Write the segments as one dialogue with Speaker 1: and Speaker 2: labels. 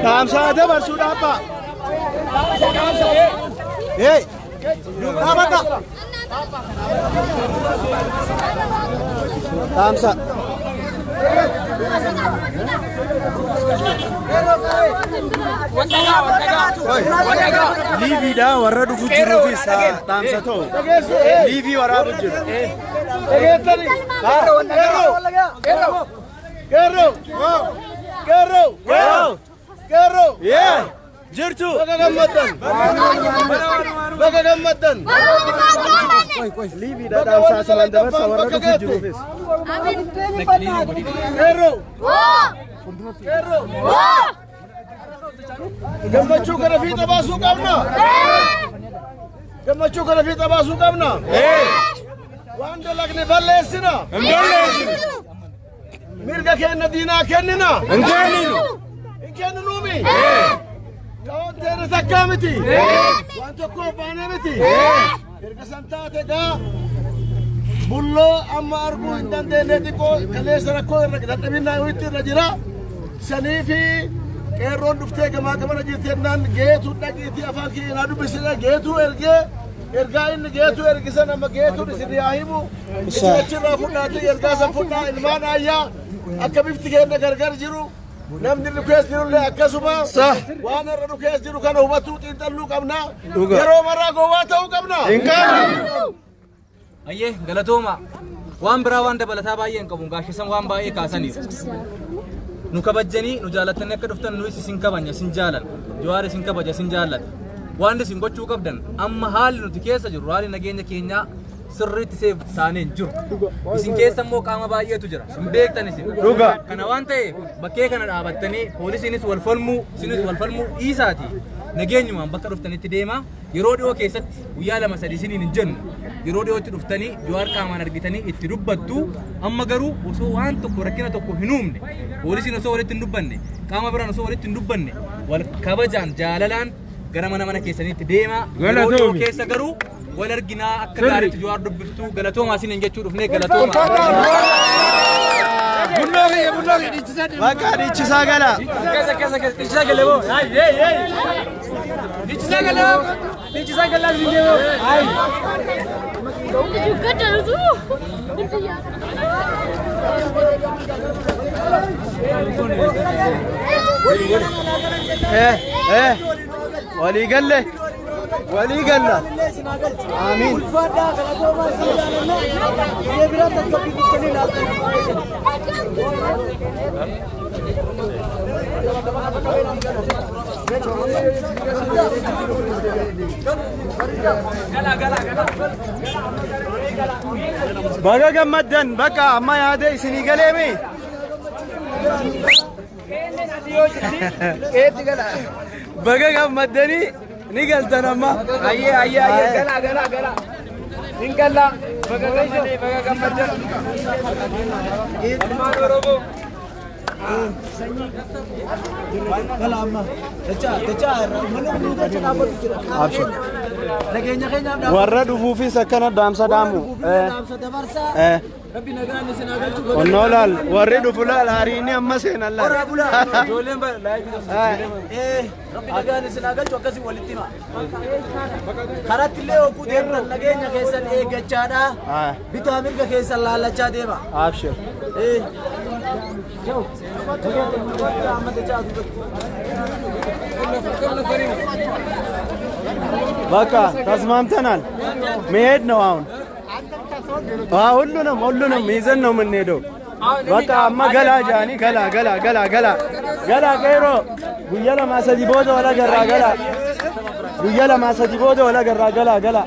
Speaker 1: Dhaamsa dabarsuu dhaabbaa. Hey, dhaabadha. Dhaamsa. Liiviidha warra dhufu jiruufis dhaamsa ta'u. Liivii waraabu jiru.
Speaker 2: Qeerroo! Qeerroo!
Speaker 1: Qeerroo!
Speaker 2: Qeerroo!
Speaker 1: Yee! Jirtu!
Speaker 2: Baga gammaddan! Baga gammaddan!
Speaker 1: Liiviidha dhaamsa asumaan dabarsa warra dhufu jiruufis.
Speaker 2: Qeerroo! Qeerroo! Gammachuu kana fiixa baasuu qabna! Gammachuu kana fiixa baasuu qabna! Waan dalagne balleessina!
Speaker 1: Hin balleessinu!
Speaker 2: Mirga keenya diinaa kennina!
Speaker 1: Hin kenninu!
Speaker 2: Hin kenninuumi! Ta'oon teenya takkaa miti! Waan tokkoof baanee miti! Erga san taate gaa bulloo amma arguu hin dandeenye xiqqoo kaleessa rakkoo irra dadhabinaa itti irra jira. Sanii fi qeerroon dhuftee gamaa gamana jirti jennaan geetuu dhaqiitii afaan kiyya naa dubbisina geetuu ergee ergaa inni geetuu ergisan amma geetuun isin yaa himu isin achirraa fudhaatii ergaa san fudhaa ilmaan ayyaa akka bifti keenya gargar jiru namni nu keessa jirullee akkasuma waan irra nu keessa jiru kana hubatuu xiinxalluu qabna yeroo maraa gowwaa ta'uu qabna.
Speaker 1: Hin qabnu!
Speaker 3: Ayyee galatooma. Waan biraa waan dabalataa baay'ee hin qabu. Gaashisan waan baay'ee kaasaniiru. Nu kabajjanii nu jaalattanii akka dhuftan nuyis isin kabajna isin jaalanna. Jawaar isin kabaja isin jaallata. Waan isin gochuu qabdan amma haalli nuti keessa jirru haalli nageenya keenyaa sirriitti seef taanee hin jiru. Isin keessa immoo qaama baay'eetu jira. Hin beektan isin.
Speaker 1: Dhuga.
Speaker 3: Kana waan ta'eef bakkee kana dhaabattanii poolisiinis wal falmuu isinis wal falmuu dhiisaati. Nageenyumaan bakka dhuftanitti deemaa. Yeroo dhiyoo keessatti guyyaa lama sadii isiniin hin jennu. Yeroo dhiyootti dhuftanii Jawaar qaamaan argitanii itti dubbattu. Amma garuu osoo waan tokko rakkina tokko hin uumne poolisiin osoo walitti hin dubbanne qaama biraan osoo walitti hin dubbanne wal kabajaan jaalalaan gara mana mana keessaniitti deemaa. Yeroo dhiyoo
Speaker 1: Galatoomi.
Speaker 3: keessa garuu wal arginaa akka gaariitti Jawaar dubbiftuu galatoomaa isiniin jechuu dhufnee galatoomaa.
Speaker 1: Bunnoo kiyya bunnoo kiyya dhiichisaa Bakka dhiichisaa gala. Eh eh walii galle walii galla. Amiin. Baga gammaddan bakka amma yaada isinii galeemi. Baga gammaddanii ni galtan amma.
Speaker 4: Ayyee ayyee ayyee gala gala gala. Hin galla. Baga gammadee baga gammaddan. Ilmaan Oromoo.
Speaker 5: Nageenya keenyaaf dhaamsa
Speaker 1: Warra dhufuufis akkana dhaamsa dhaamu.
Speaker 5: dhaamsa dabarsaa.
Speaker 1: Eh.
Speaker 5: Rabbi nagaan isin haa galchu.
Speaker 1: Onnoo laal warri dhufu laal hariini amma seenan laal.
Speaker 5: Horaa bulaa.
Speaker 3: Ijoolleen laayifii
Speaker 5: Eh, Rabbi nagaan isin haa galchu akkasii walitti hima. Karatti illee hogguu deemtan nageenya keessan eeggachaadha.
Speaker 1: Ah.
Speaker 5: Bitaa mirga keessan laallachaa deema.
Speaker 1: Abshir.
Speaker 5: Eh.
Speaker 1: በቃ ተስማምተናል። መሄድ ነው አሁን። አዎ ሁሉንም ሁሉንም ይዘን ነው የምንሄደው። በቃ አማ ገላ ጃኒ ገላ ገላ ገላ ገላ ገላ ቀይሮ ጉያ ለማ ሰዲ ቦደ ወላ ገራ ገላ ጉያ ለማ ሰዲ ቦደ ወላ ገራ ገላ ገላ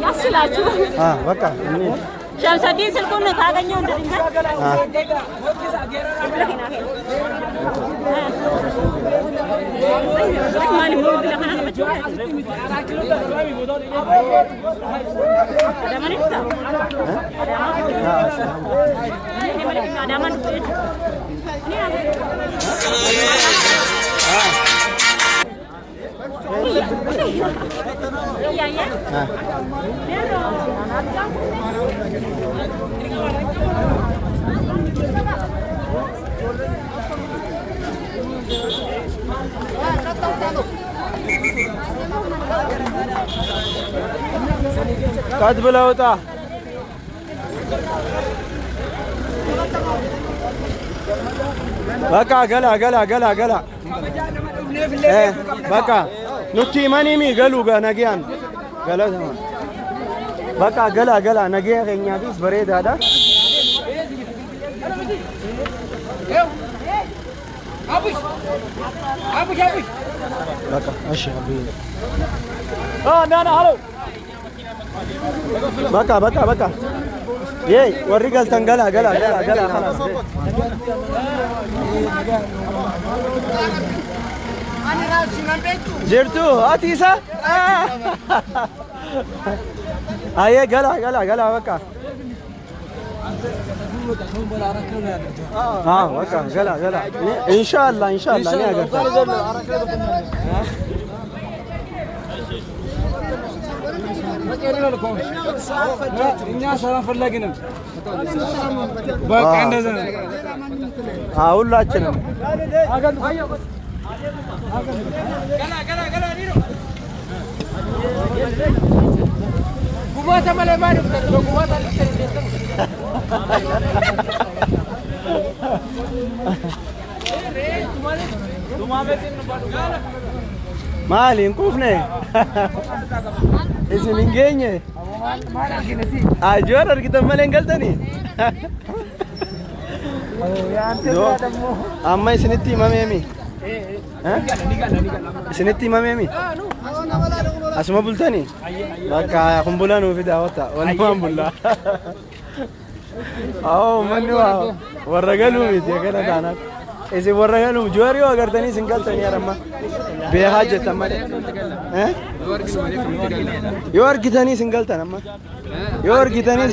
Speaker 6: ያስችላችሁ።
Speaker 1: አ በቃ እንሂድ።
Speaker 6: ሸምሰዲን ስልኩን ካገኘው እንደ ድንገት
Speaker 1: አ
Speaker 6: Iya, ya.
Speaker 1: ቀጥ ብለህ ውጣ። በቃ ገላ ገላ ገላ ገላ በቃ ኑቲ መኒሚ ገሉ ነጊያን ገለተማ በቃ ገላ ገላ ነጊያ ከኛፊስ በሬዳዳ በቃ እሺ አብይ በቃ በቃ በቃ ይይ ወሪ ገልተን ገላ ገላ ገላ ገላ خلاص jirtu ati isa aye gala gala gala በቃ አዎ በቃ ገላ ገላ ኢንሻአላህ ኢንሻአላህ እኔ አገርታለሁ።
Speaker 4: እኛ ሰላም ፈላጊ ነን። በቃ እንደዛ ነው።
Speaker 1: አዎ ሁላችንም Maali hin quufne? Isin hin geenye? Ajoor argitan malee hin galtanii? Amma isinitti himameemi? Isinitti himameemi? Asuma bultanii? Bakka kun bulanuu fida wata walumaan bullaa. Awoo manni waa warra galuu miti akkana taanaaf. Isin warra galuu joorii yoo agartanii isin galtanii haramma. Beekaa jettan malee. Yoo argitanii isin galtan amma. Yoo argitaniis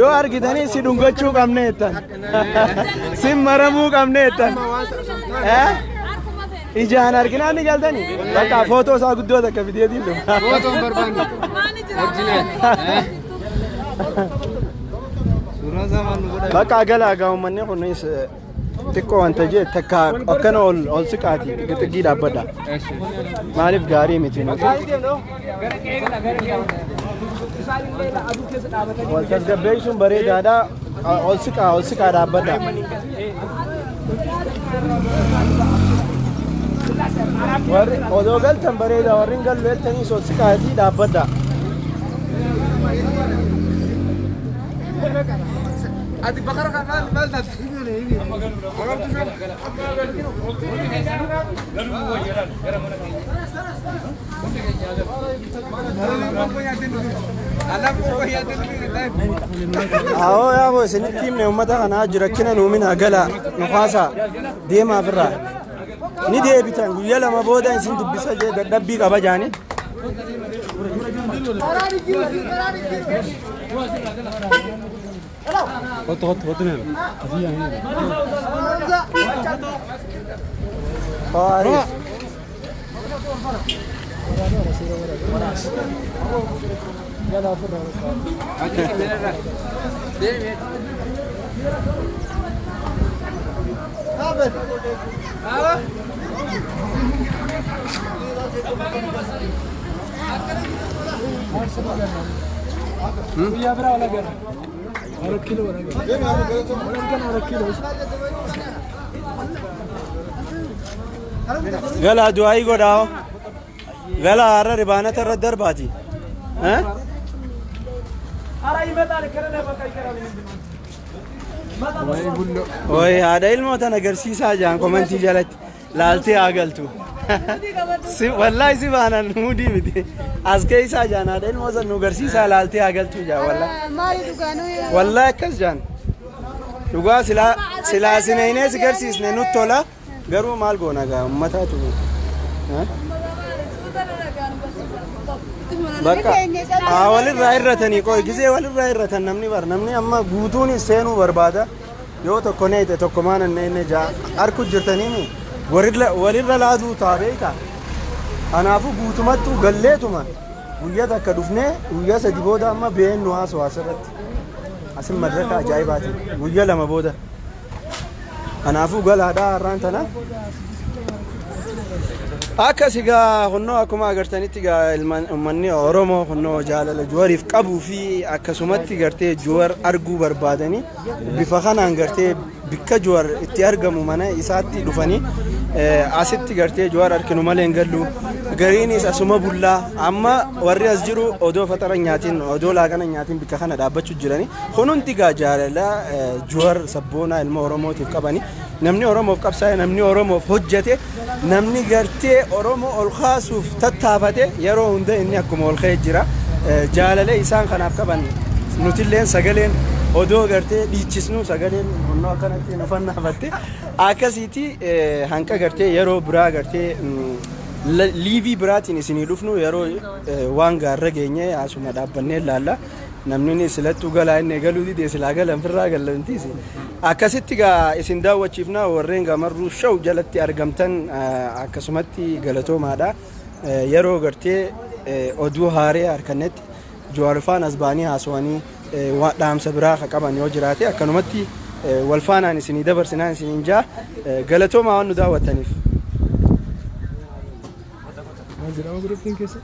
Speaker 1: yoo argitanii si dhungachuu qabne jettan. Si maramuu qabne jettan. Ijaan arginaan ni galtanii. Bakka footoo isaa guddoo takka fideetiin dhufa.
Speaker 4: Footoon barbaannu. Orjinaal.
Speaker 1: Bakka galaa gaa uummanni kunis xiqqoo wanta jee takka akkana ol ol siqaati xiqqii dhaabbadha. Maaliif gaarii miti nuti? Wal tasgabbeessuun bareedaadha. Ol siqaa ol siqaa dhaabbadha. Warri odoo galtan bareeda warri hin galu jettaniis ol siqaatii dhaabbadha.
Speaker 4: Ati bakara kan maal maal taate?
Speaker 1: Awoo yaaboo isinitti himne uummata kanaa jira rakkina nuuminaa gala nu kaasaa deemaa ofirraa. Ni deebitan guyyaa lama booda isin dubbisa jee dadhabbii qaba jaani. Arif. Gala du'aayii godhaa. Gala har'a ribaanata irra darbaati. Wayi haadha ilmoo tan agarsiisaa jaan komentii jalatti laaltee haa galtu. Wallaahi si baanan muudii miti. As keessaa jaan haadha ilmoo san nu agarsiisaa laaltee haa galtu jaan wallaahi. Wallaahi akkas jaan. Dhugaa silaa sineenee si garsiisne nutti tola. Garuu maal goona gaa uummataatu. Bakka walirraa irratanii qoy gisee walirraa irratan namni bar namni amma guutuun seenuu barbaada. Yoo tokko neete tokko maan inni jaa harku jirtanii walirra laatuu taa beekaa. Kanaafuu guutumattuu galleetuma guyyaa takka dhufnee guyyaa sadi booda amma been nu haasoo asirratti. Asin madraka ajaa'ibaati guyyaa lama booda. Kanaafuu galaadhaa har'aan tana. Akkas egaa kunnoo akkuma agartanitti egaa ilmaan uummanni Oromoo kunnoo jaalala Juwariif qabuu fi akkasumatti gartee Juwar arguu barbaadanii bifa kanaan gartee bikka Juwar itti argamu mana isaatti dhufanii asitti gartee Juwar arginu malee hin gallu. Gariinis asuma bullaa amma warri as jiru odoo faxara nyaatiin odoo laaqana nyaatiin bikka kana dhaabbachuu jirani. Kun hundi egaa jaalala Juwar sabboonaa ilma Oromootiif qabani. Namni Oromoof qabsaa'e, namni Oromoof hojjete, namni gartee Oromoo ol kaasuuf tattaafate yeroo hunda inni akkuma ol ka'ee jira. Jaalala isaan kanaaf qaban nutilleen sagaleen odoo gartee dhiichisnu sagaleen hunnoo akkanatti nu fannaafatte akkasiiti. Hanqa gartee yeroo biraa gartee liivii biraatiin isinii dhufnu yeroo waan gaarra geenye asuma dhaabbannee ilaalla. Namni silattuu galaa inni galuu dide silaa galan firraa galantiisi. Akkasitti gaa isin daawwachiifna. Warreen gamarruu show jalatti argamtan akkasumatti galatoomaadha. Yeroo gartee oduu haaree harkannetti Jawaar faan as ba'anii haasawanii dhaamsa biraa ka qaban yoo jiraate akkanumatti wal faanaan isinii dabarsinaan isiniin jaa, galatoomaa waan nu daawwattaniif.
Speaker 7: Maal jedhama guruppiin keessa?